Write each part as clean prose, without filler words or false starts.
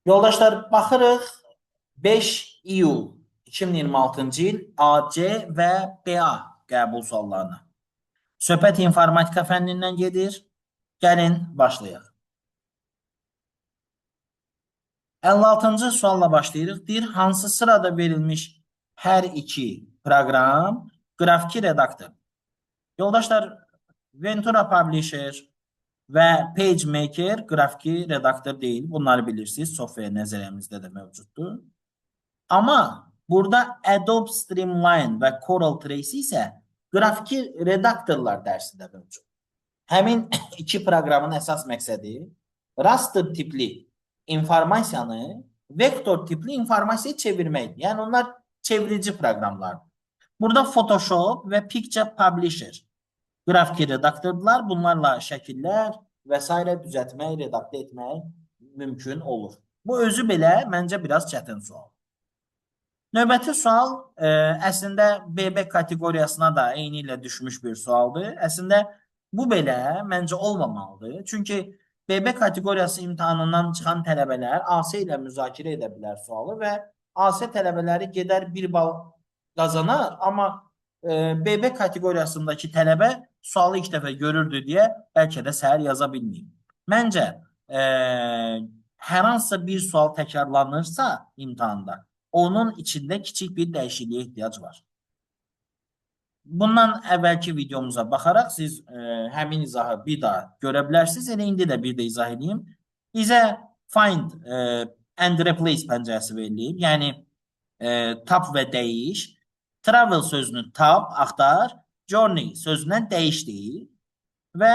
Yoldaşlar, baxırıq 5 iyul 2026-cı il AC və BA qəbul suallarına. Söhbət informatika fənnindən gedir. Gəlin başlayaq. 56-cı sualla başlayırıq. Deyir, hansı sırada verilmiş hər iki proqram qrafiki redaktor? Yoldaşlar, Ventura Publisher və PageMaker qrafiki redaktor deyil. Bunları bilirsiniz. Software nəzəriyyəmizdə də mövcuddur. Amma burada Adobe Streamline və Corel Trace isə qrafiki redaktorlar dərsində mövcud. Həmin iki proqramın əsas məqsədi raster tipli informasiyanı vektor tipli informasiyaya çevirməkdir. Yəni onlar çevirici proqramlardır. Burada Photoshop və Picture Publisher qrafiki redaktordurlar. Bunlarla şəkillər və s. düzəltmək, redaktə etmək mümkün olur. Bu özü belə məncə biraz çətin sual. Növbəti sual əslində BB kateqoriyasına da eyni ilə düşmüş bir sualdır. Əslində bu belə məncə olmamalıdır. Çünki BB kateqoriyası imtahanından çıxan tələbələr AS ilə müzakirə edə bilər sualı və AS tələbələri gedər 1 bal qazanar, amma BB kateqoriyasındakı tələbə sualı ilk dəfə görürdü deyə bəlkə də səhər yaza bilməyib. Məncə hər hansısa bir sual təkrarlanırsa imtahanda, onun içində kiçik bir dəyişikliyə ehtiyac var. Bundan əvvəlki videomuza baxaraq siz həmin izahı bir daha görə bilərsiniz. Elə indi də bir də izah edeyim. Bizə find and replace pəncərəsi verilib. Yəni tap və dəyiş. Travel sözünü tap, axtar, journey sözündən dəyiş deyil və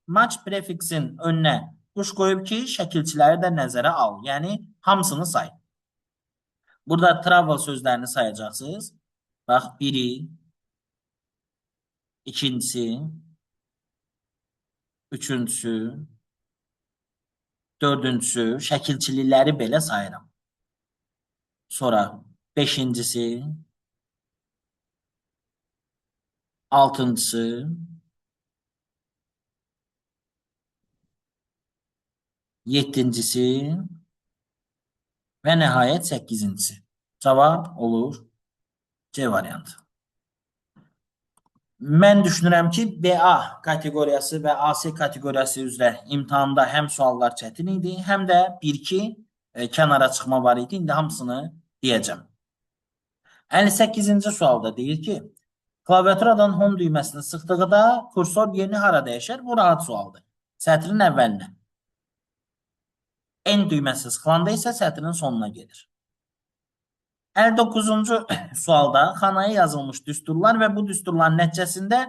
match prefixin önünə quş qoyub ki, şəkilçiləri də nəzərə al. Yəni hamısını say. Burada travel sözlərini sayacaqsınız. Bax, biri, ikincisi, üçüncüsü, dördüncüsü, şəkilçilikləri belə sayıram. Sonra beşincisi, altıncısı, yeddincisi və nəhayət səkkizincisi. Cavab olur C variantı. Mən düşünürəm ki, BA kateqoriyası və AC kateqoriyası üzrə imtahanda həm suallar çətin idi, həm də bir-iki kənara çıxma var idi. İndi hamısını deyəcəm. 58-ci sualda deyir ki, klaviaturadan Home düyməsini sıxdıqda kursor yerini hara dəyişər? Bu rahat sualdır. Sətrin əvvəlinə. N düyməsi sıxılanda isə sətrin sonuna gedir. 59-cu sualda xanaya yazılmış düsturlar və bu düsturların nəticəsində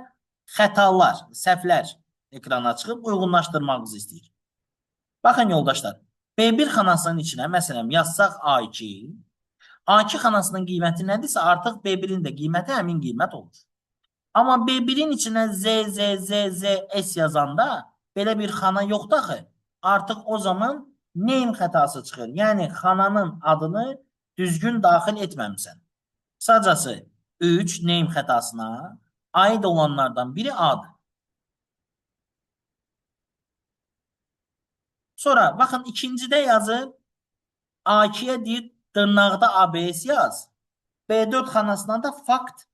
xətalar, səhvlər ekrana çıxıb uyğunlaşdırmağınızı istəyir. Baxın yoldaşlar, B1 xanasının içinə məsələn yazsaq A2, A2 xanasının qiyməti nədirsə artıq B1-in də qiyməti həmin qiymət olur. Amma B1-in içinə Z, Z, Z, Z, S yazanda belə bir xana yoxdur axı. Artıq o zaman name xətası çıxır. Yəni xananın adını düzgün daxil etməmisən. Qısacası 3 name xətasına aid olanlardan biri A-dır. Sonra baxın ikincidə yazıb A2-yə deyir dırnaqda ABS yaz. B4 xanasına da fakt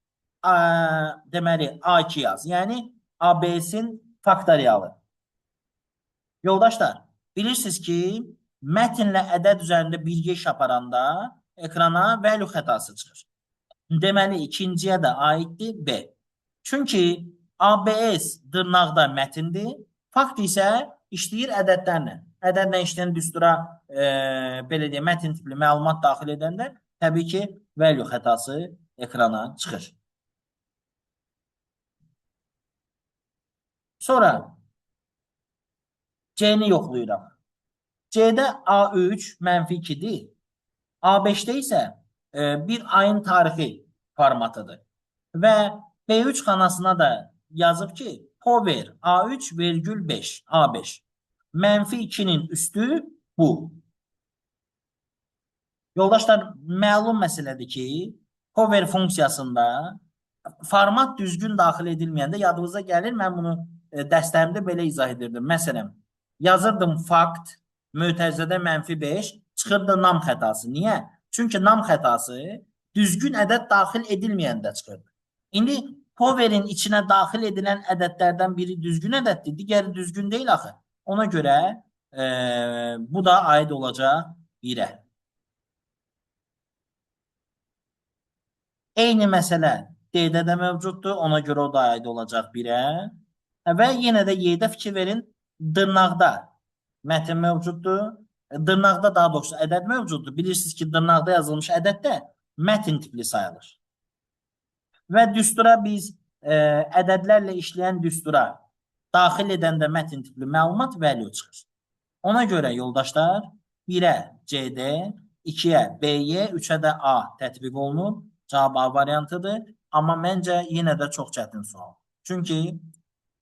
deməli A2 yaz. Yəni ABS-in faktorialı. Yoldaşlar, bilirsiniz ki, mətnlə ədəd üzərində birgə iş aparanda ekrana value xətası çıxır. Deməli, ikinciyə də aiddir B. Çünki ABS dırnaqda mətindir, fakt isə işləyir ədədlərlə. Ədədlə işləyən düstura belə deyək, mətn tipli məlumat daxil edəndə təbii ki, value xətası ekrana çıxır. Sonra C-ni yoxlayıram. C-də A3 mənfi 2-dir. A5-də isə bir ayın tarixi formatıdır. Və B3 xanasına da yazıb ki, power A3,5 A5. Mənfi 2-nin üstü bu. Yoldaşlar, məlum məsələdir ki, power funksiyasında format düzgün daxil edilməyəndə yadınıza gəlir, mən bunu dərslərimdə belə izah edirdim. Məsələn, yazırdım fakt, mötərizədə mənfi 5, Çıxırdı nam xətası. Niyə? Çünki nam xətası düzgün ədəd daxil edilməyəndə çıxırdı. İndi Power'in içinə daxil edilən ədədlərdən biri düzgün ədəddir, digəri düzgün deyil axı. Ona görə bu da aid olacaq 1-ə. Eyni məsələ D-də də mövcuddur. Ona görə o da aid olacaq 1-ə. Və yenə də Y-də fikir verin, dırnaqda mətn mövcuddur. Dırnaqda daha doğrusu ədəd mövcuddur. Bilirsiniz ki, dırnaqda yazılmış ədəd də mətn tipli sayılır. Və düstura biz ədədlərlə işləyən düstura daxil edəndə mətn tipli məlumat value çıxır. Ona görə yoldaşlar 1-ə CD, 2-yə BY, 3-ə də A tətbiq olunur. Cavab A variantıdır. Amma məncə yenə də çox çətin sual. Çünki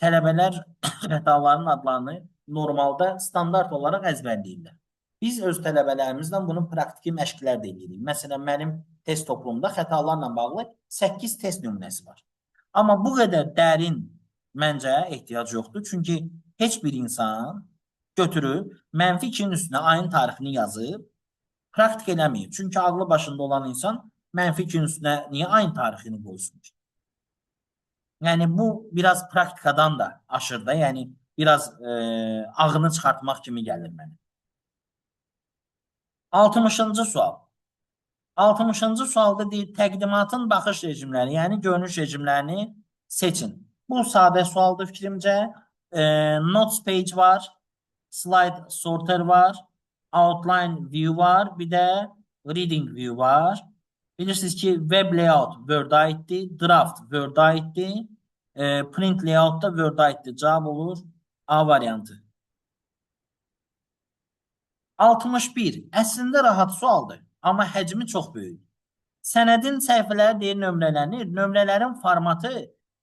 tələbələr xətaların adlarını normalda standart olaraq əzbərləyirlər. Biz öz tələbələrimizlə bunu praktiki məşqlər də eləyirik. Məsələn, mənim test toplumda xətalarla bağlı 8 test nümunəsi var. Amma bu qədər dərin məncə ehtiyac yoxdur. Çünki heç bir insan götürüb mənfi 2-nin üstünə ayın tarixini yazıb praktik eləməyib. Çünki ağlı başında olan insan mənfi 2-nin üstünə niyə ayın tarixini qoysun ki? Yəni bu biraz praktikadan da aşır da, yəni biraz ağını çıxartmaq kimi gəlir mənə. 60-cı sual. 60-cı sualda deyir, təqdimatın baxış rejimləri, yəni görünüş rejimlərini seçin. Bu sadə sualdır fikrimcə. Notes page var, slide sorter var, outline view var, bir də reading view var. Bilirsiniz ki, web layout Word-a aiddir, draft Word-a aiddir, print layout da Word-a aiddir. Cavab olur A variantı. 61. Əslində rahat sualdır, amma həcmi çox böyük. Sənədin səhifələri deyir nömrələnir. Nömrələrin formatı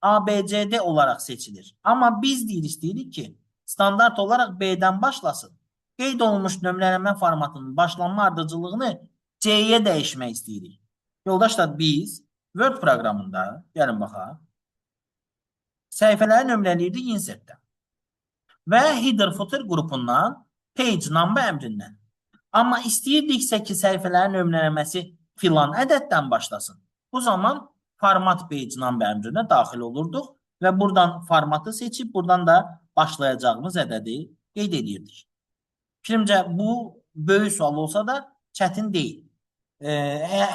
A, B, C, D olaraq seçilir. Amma biz istəyirik ki, standart olaraq B-dən başlasın. Qeyd olunmuş nömrələnmə formatının başlanma ardıcıllığını C-yə dəyişmək istəyirik. Yoldaşlar, biz Word proqramında, gəlin baxaq, səhifələri nömrələyirdik insertdə və header footer qrupundan page number əmrindən. Amma istəyirdiksə ki, səhifələrin nömrələnməsi filan ədəddən başlasın. Bu zaman format page number əmrinə daxil olurduq və buradan formatı seçib, buradan da başlayacağımız ədədi qeyd edirdik. Fikrimcə, bu böyük sual olsa da çətin deyil.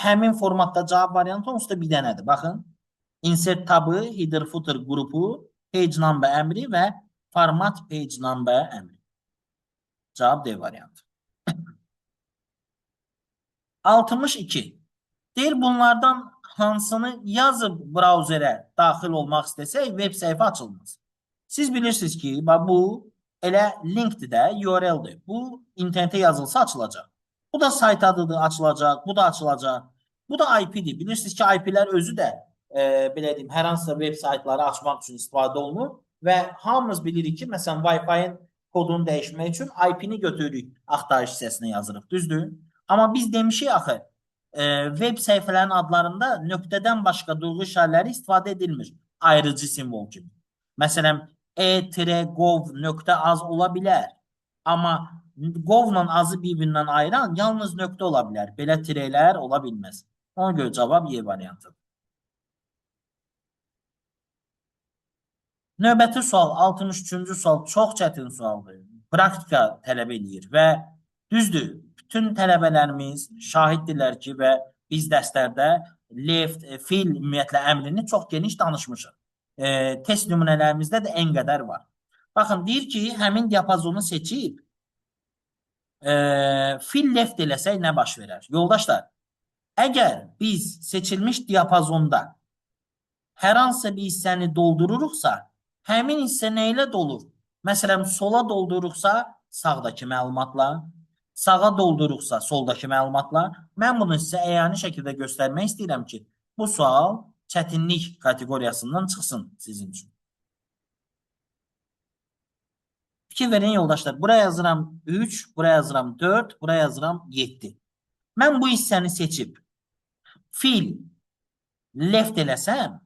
Həmin formatda cavab variantı onsuz da bir dənədir. Baxın, insert tabı, header footer qrupu, page number əmri və format page number əmri. Cavab D variantı. 62. Deyir, bunlardan hansını yazıb brauzerə daxil olmaq istəsək, web səhifə açılmaz. Siz bilirsiniz ki, bax, bu elə linkdir də, URL-dir. Bu internetə yazılsa açılacaq. Bu da sayt adıdır, açılacaq. Bu da açılacaq. Bu da IP-dir. Bilirsiniz ki, IP-lər özü də belə deyim, hər hansısa web saytları açmaq üçün istifadə olunur və hamımız bilirik ki, məsələn, Wi-Fi-ın kodunu dəyişmək üçün IP-ni götürürük, axtarış hissəsinə yazırıq, düzdür? Amma biz demişik axı, web səhifələrin adlarında nöqtədən başqa durğu işarələri istifadə edilmir, ayrıcı simvol kimi. Məsələn, e-gov.az ola bilər, amma gov-la azı bir-birindən ayıran yalnız nöqtə ola bilər, belə tirelər ola bilməz. Ona görə cavab Y variantıdır. Növbəti sual, 63-cü sual çox çətin sualdır. Praktika tələb eləyir və düzdür, bütün tələbələrimiz şahiddirlər ki, və biz dərslərdə left, fill ümumiyyətlə əmrini çox geniş danışmışıq. Test nümunələrimizdə də en qədər var. Baxın, deyir ki, həmin diapazonu seçib fill left eləsək nə baş verər? Yoldaşlar, əgər biz seçilmiş diapazonda hər hansısa bir hissəni doldururuqsa, həmin hissə nə ilə dolur? Məsələn, sola doldururuqsa, sağdakı məlumatla, sağa doldururuqsa, soldakı məlumatla. Mən bunu sizə əyani şəkildə göstərmək istəyirəm ki, bu sual çətinlik kateqoriyasından çıxsın sizin üçün. Fikir verin yoldaşlar, buraya yazıram 3, buraya yazıram 4, buraya yazıram 7. Mən bu hissəni seçib fill left eləsəm,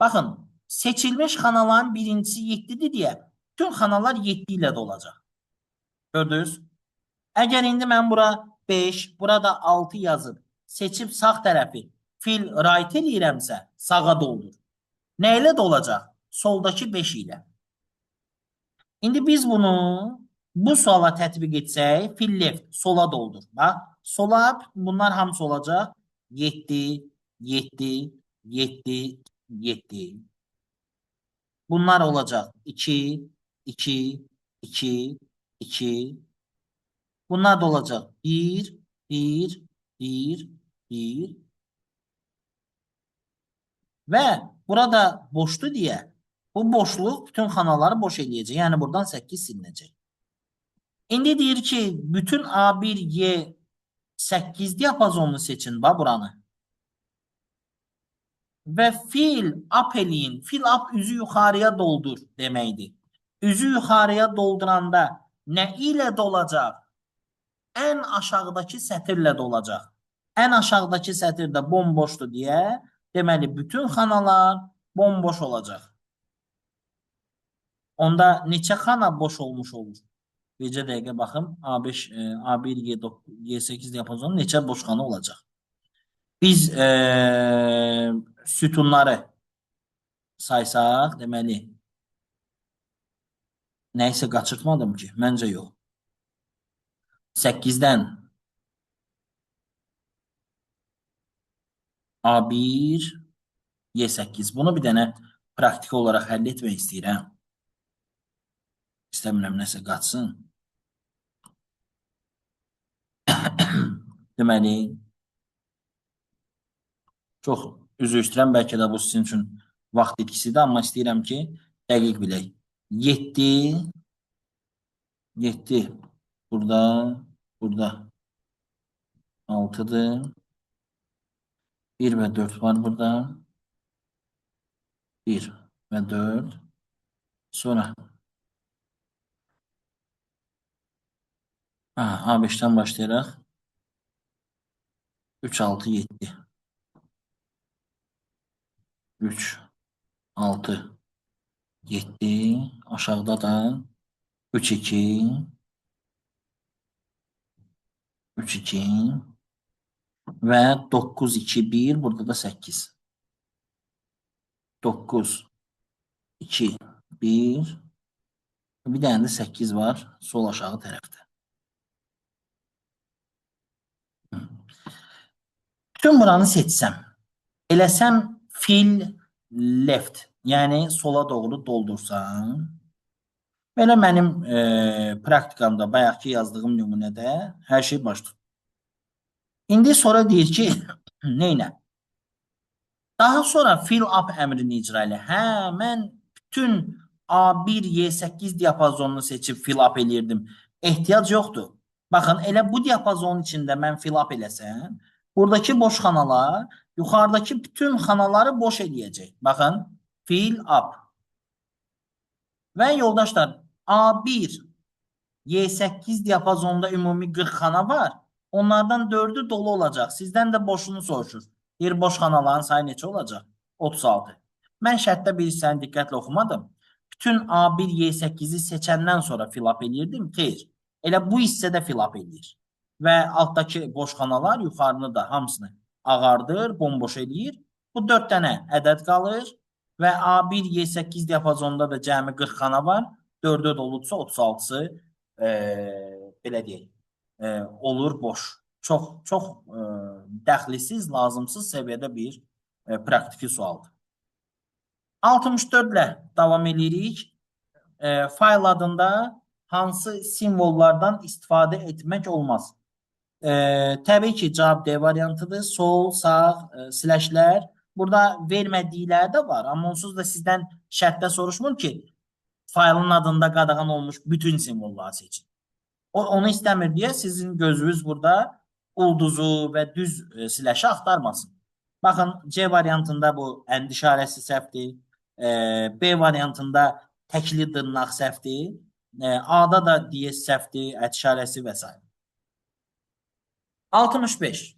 baxın, seçilmiş xanaların birincisi 7-dir deyə bütün xanalar 7 ilə dolacaq. Gördünüz? Əgər indi mən bura 5, burada 6 yazıb, seçib sağ tərəfi fill right eləyirəmsə, sağa doldur. Nə ilə dolacaq? Soldakı 5 ilə. İndi biz bunu bu suala tətbiq etsək, fill left, sola doldur. Bax, sola bunlar hamısı olacaq. 7, 7, 7, 7. Bunlar olacaq 2, 2, 2, 2. Bunlar da olacaq 1, 1, 1, 1. Və burada boşdu deyə bu boşluq bütün xanaları boş eləyəcək. Yəni buradan 8 silinəcək. İndi deyir ki, bütün A1, Y 8 diapazonunu seçin bax buranı. Və fill up eləyin. Fill up üzü yuxarıya doldur deməkdir. Üzü yuxarıya dolduranda nə ilə dolacaq? Ən aşağıdakı sətirlə dolacaq. Ən aşağıdakı sətir də bomboşdur deyə, deməli bütün xanalar bomboş olacaq. Onda neçə xana boş olmuş olur? Bircə dəqiqə baxım. A5, A1, Y9, Y8 diapazonu neçə boş xana olacaq? Biz sütunları saysaq, deməli, nəysə qaçırtmadım ki, məncə yox. 8-dən A1, Y8. Bunu bir dənə praktiki olaraq həll etmək istəyirəm. İstəmirəm nəsə qaçsın. Deməli, çox üzr istəyirəm, bəlkə də bu sizin üçün vaxt itkisidir, amma istəyirəm ki, dəqiq bilək. 7, 7, burada, burada 6-dır. 1 və 4 var burada. 1 və 4. Sonra aha, A5-dən başlayaraq 3, 6, 7. 3, 6, 7. Aşağıda da 3, 2. 3, 2. Və 9, 2, 1. Burada da 8. 9, 2, 1. Bir dənə də 8 var sol aşağı tərəfdə. Bütün buranı seçsəm, eləsəm fill left, yəni sola doğru doldursam, belə mənim praktikamda, bayaqki yazdığım nümunədə hər şey baş tutdu. İndi sonra deyir ki, neynə? Daha sonra fill up əmrini icra elə. Hə, mən bütün A1, Y8 diapazonunu seçib fill up eləyirdim. Ehtiyac yoxdur. Baxın, elə bu diapazonun içində mən fill up eləsəm, buradakı boş xanalar yuxarıdakı bütün xanaları boş eləyəcək. Baxın, fill up. Və yoldaşlar, A1, Y8 diapazonunda ümumi 40 xana var. Onlardan 4-ü dolu olacaq. Sizdən də boşunu soruşur. Deyir, boş xanaların sayı neçə olacaq? 36. Mən şərtdə bir hissəni diqqətlə oxumadım. Bütün A1, Y8-i seçəndən sonra fill up eləyirdim. Xeyr. Elə bu hissədə fill up eləyir. Və altdakı boş xanalar yuxarını da hamısını ağardır, bomboş eləyir. Bu 4 dənə ədəd qalır və A1, Y8 diapazonunda da cəmi 40 xana var. 4-ə doludsa 36-sı belə deyək, olur boş. Çox, çox dəxlisiz, lazımsız səviyyədə bir praktiki sualdır. 64 ilə davam eləyirik. Fayl adında hansı simvollardan istifadə etmək olmaz? Təbii ki, cavab D variantıdır. Sol, sağ, slashlər. Burada vermədikləri də var. Amma onsuz da sizdən şərtdə soruşmur ki, faylın adında qadağan olmuş bütün simvolları seçin. O, onu istəmir deyə sizin gözünüz burada ulduzu və düz slash'ı axtarmasın. Baxın, C variantında bu ənd işarəsi səhvdir. B variantında təkli dırnaq səhvdir. A-da da diyez səhvdir, ət işarəsi və s. 65.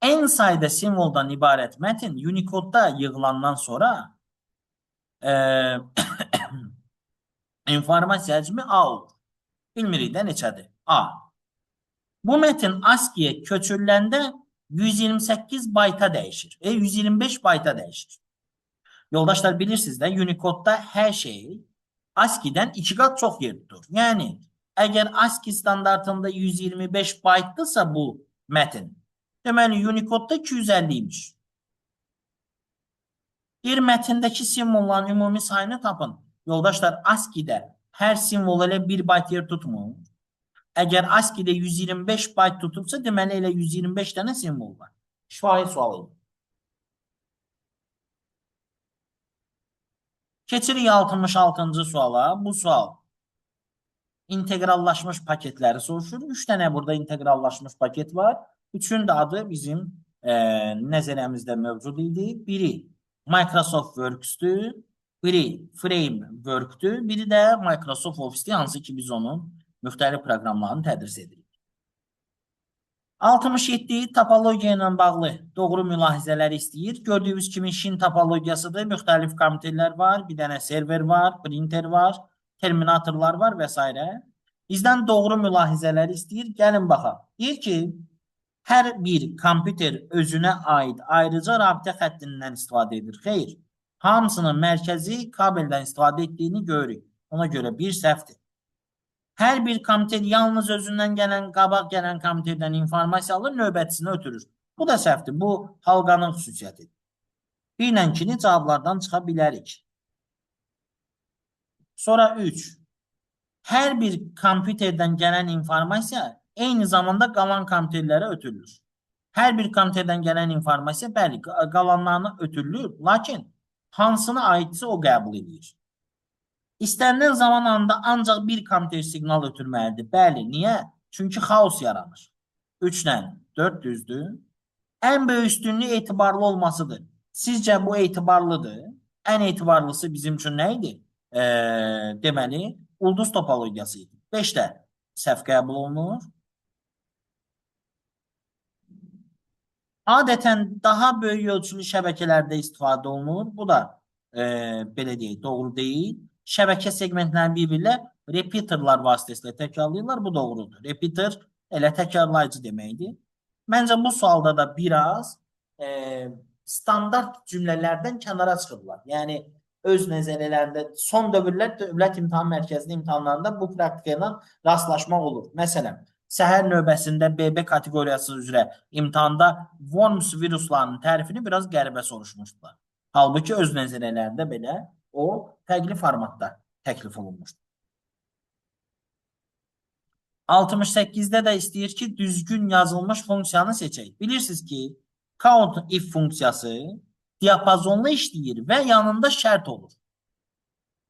N sayda simvoldan ibarət mətin Unicode-da yığılandan sonra informasiya həcmi A olur. Bilmirik də neçədir? A. Bu metin ASCII-yə köçürüləndə 128 bayta dəyişir. 125 bayta dəyişir. Yoldaşlar bilirsiniz də Unicode-da hər şey ASCII-dən 2 qat çox yer tutur. Yəni əgər ASCII standartında 125 baytdırsa bu mətin, deməli Unicode-da 250 imiş. Bir mətndəki simvolların ümumi sayını tapın. Yoldaşlar ASCII-də hər simvol elə 1 bayt yer tutmur. Əgər ASCII-də 125 bayt tutubsa, deməli elə 125 dənə simvol var. Şifahi sual idi. Keçirik 66-cı suala. Bu sual inteqrallaşmış paketləri soruşur. 3 dənə burada inteqrallaşmış paket var. Üçün də adı bizim nəzərəmizdə mövcud idi. Biri Microsoft Works-dür, biri Framework-dür, biri də Microsoft Office-dir, hansı ki biz onun müxtəlif proqramlarını tədris edirik. 67 topologiya ilə bağlı doğru mülahizələri istəyir. Gördüyünüz kimi şin topologiyasıdır. Müxtəlif kompüterlər var, bir dənə server var, printer var, terminatorlar var və s. Bizdən doğru mülahizələri istəyir. Gəlin baxaq. Deyir ki, hər bir kompüter özünə aid ayrıca rabitə xəttindən istifadə edir. Xeyr, hamısının mərkəzi kabeldən istifadə etdiyini görürük. Ona görə bir səhvdir. Hər bir kompüter yalnız özündən gələn, qabaq gələn kompüterdən informasiya alır, növbətisini ötürür. Bu da səhvdir. Bu halqanın xüsusiyyətidir. 1 ilə 2-ni cavablardan çıxa bilərik. Sonra 3. Hər bir kompüterdən gələn informasiya eyni zamanda qalan kompüterlərə ötürülür. Hər bir kompüterdən gələn informasiya, bəli, qalanlarına ötürülür, lakin hansına aidsə o qəbul edir. İstənilən zaman anında ancaq bir kompüter siqnal ötürməlidir. Bəli, niyə? Çünki xaos yaranır. 3 ilə 4 düzdür. Ən böyük üstünlük etibarlı olmasıdır. Sizcə bu etibarlıdır? Ən etibarlısı bizim üçün nə idi? Deməli, ulduz topologiyası idi. 5 də səhv qəbul olunur. Adətən daha böyük ölçülü şəbəkələrdə istifadə olunur. Bu da belə deyək, doğru deyil. Şəbəkə segmentlərini bir-birinə repeaterlar vasitəsilə təkrarlayırlar. Bu doğrudur. Repeater elə təkrarlayıcı deməkdir. Məncə bu sualda da biraz standart cümlələrdən kənara çıxırlar. Yəni öz nəzəriyyələrində son dövrlər Dövlət İmtahan Mərkəzinin imtahanlarında bu praktika ilə rastlaşmaq olur. Məsələn, səhər növbəsində BB kateqoriyası üzrə imtahanda worms viruslarının tərifini biraz qəribə soruşmuşdular. Halbuki öz nəzəriyyələrində belə o fərqli formatda təklif olunmuşdur. 68-də də istəyir ki, düzgün yazılmış funksiyanı seçək. Bilirsiniz ki, count if funksiyası diapazonlu işləyir və yanında şərt olur.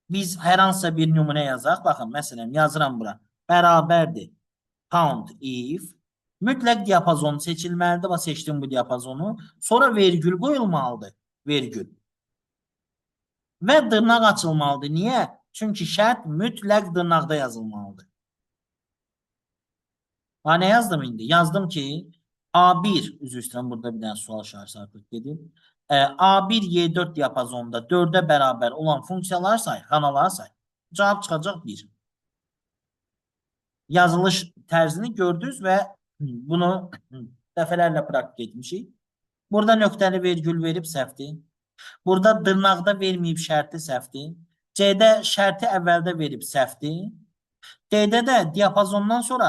Biz hər hansısa bir nümunə yazaq. Baxın, məsələn, yazıram bura. Bərabərdir count if. Mütləq diapazon seçilməlidir. Bax, seçdim bu diapazonu. Sonra vergül qoyulmalıdır. Vergül. Və dırnaq açılmalıdır. Niyə? Çünki şərt mütləq dırnaqda yazılmalıdır. Ha, nə yazdım indi? Yazdım ki, A1, üzr istəyirəm, burada bir dənə sual işarəsi artıq dedim. A1, Y4 diapazonunda 4-ə bərabər olan funksiyalar say, xanalar say. Cavab çıxacaq 1. Yazılış tərzini gördünüz və bunu dəfələrlə praktik etmişik. Burada nöqtəli vergül verib səhvdir. Burada dırnaqda verməyib şərti səhvdir. C-də şərti əvvəldə verib səhvdir. D-də də diapazondan sonra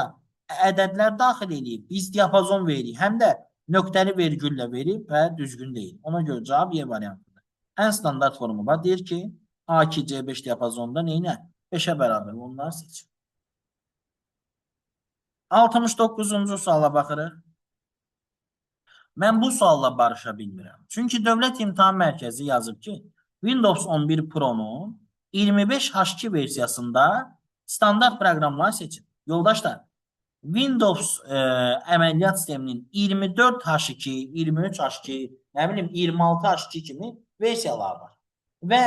ədədlər daxil eləyib. Biz diapazon veririk. Həm də nöqtəli vergüllə verib və düzgün deyil. Ona görə cavab Y variantıdır. Ən standart formu var. Deyir ki, A2, C5 diapazonda neyinə? 5-ə bərabər. Onları seç. 69-cu suala baxırıq. Mən bu sualla barışa bilmirəm. Çünki Dövlət İmtahan Mərkəzi yazıb ki, Windows 11 Pro-nun 25H2 versiyasında standart proqramları seçin. Yoldaşlar, Windows əməliyyat sisteminin 24H2, 23H2, nə bilim 26H2 kimi versiyaları var. Və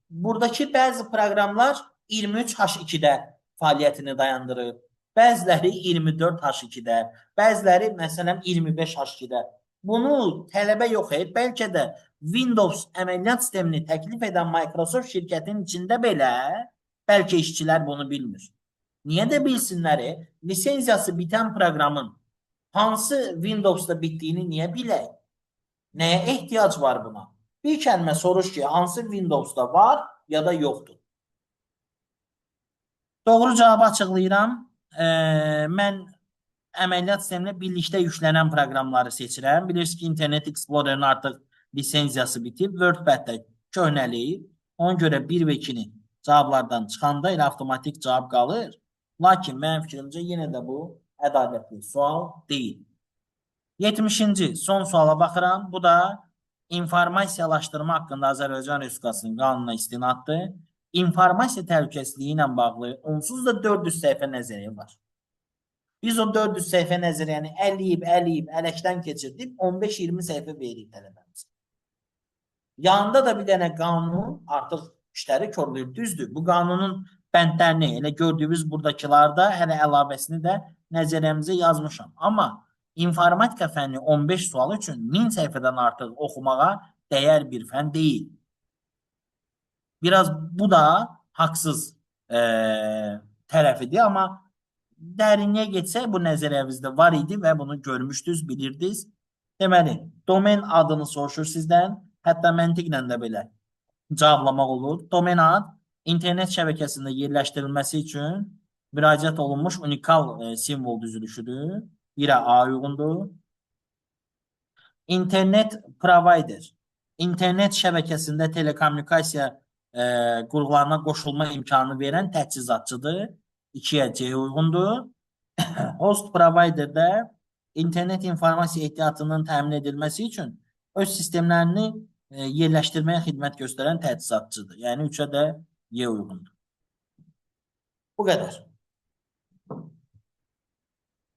buradakı bəzi proqramlar 23H2-də fəaliyyətini dayandırır. Bəziləri 24H2-də, bəziləri məsələn 25H2-də. Bunu tələbə yox, bəlkə də Windows əməliyyat sistemini təklif edən Microsoft şirkətinin içində belə bəlkə işçilər bunu bilmir. Niyə də bilsinlər? Lisenziyası bitən proqramın Hansı Windows'da bitdiyini niyə bilək? Nəyə ehtiyac var buna? Bir kəlmə soruş ki, hansı Windows'da var ya da yoxdur. Doğru cavabı açıqlayıram. Mən əməliyyat sisteminə birlikdə yüklənən proqramları seçirəm. Bilirsiniz ki, Internet Explorer'ın artıq lisenziyası bitib. WordPad də köhnəliyib. Ona görə 1 və 2-ni cavablardan çıxanda elə avtomatik cavab qalır. Lakin mənim fikrimcə yenə də bu ədalətli sual deyil. 70-ci son suala baxıram. Bu da informasiyalaşdırma haqqında Azərbaycan Respublikasının qanununa istinaddır. İnformasiya təhlükəsizliyi ilə bağlı onsuz da 400 səhifə nəzəriyyə var. Biz o 400 səhifə nəzəriyyəni əliyib, əliyib, ələkdən keçirdib 15-20 səhifə veririk tələbəmizə. Yanında da bir dənə qanun artıq işləri korlayır. Düzdür. Bu qanunun bəndlərini elə gördüyümüz buradakılarda hələ əlavəsini də nəzəriyyəmizə yazmışam. Amma informatika fənni 15 sual üçün 1000 səhifədən artıq oxumağa dəyər bir fən deyil. Biraz bu da haqsız tərəfidir, amma dərinliyə getsək bu nəzəriyyəmizdə var idi və bunu görmüşdünüz, bilirdiniz. Deməli, domen adını soruşur sizdən, hətta məntiqlə də belə cavablamaq olur. Domen ad internet şəbəkəsində yerləşdirilməsi üçün müraciət olunmuş unikal simvol düzülüşüdür. 1-ə A uyğundur. İnternet provider, internet şəbəkəsində telekommunikasiya qurğularına qoşulma imkanı verən təchizatçıdır. 2-yə C uyğundur. Host provider də internet informasiya ehtiyatının təmin edilməsi üçün öz sistemlərini yerləşdirməyə xidmət göstərən təchizatçıdır. Yəni 3-ə də Y uyğundur. Bu qədər.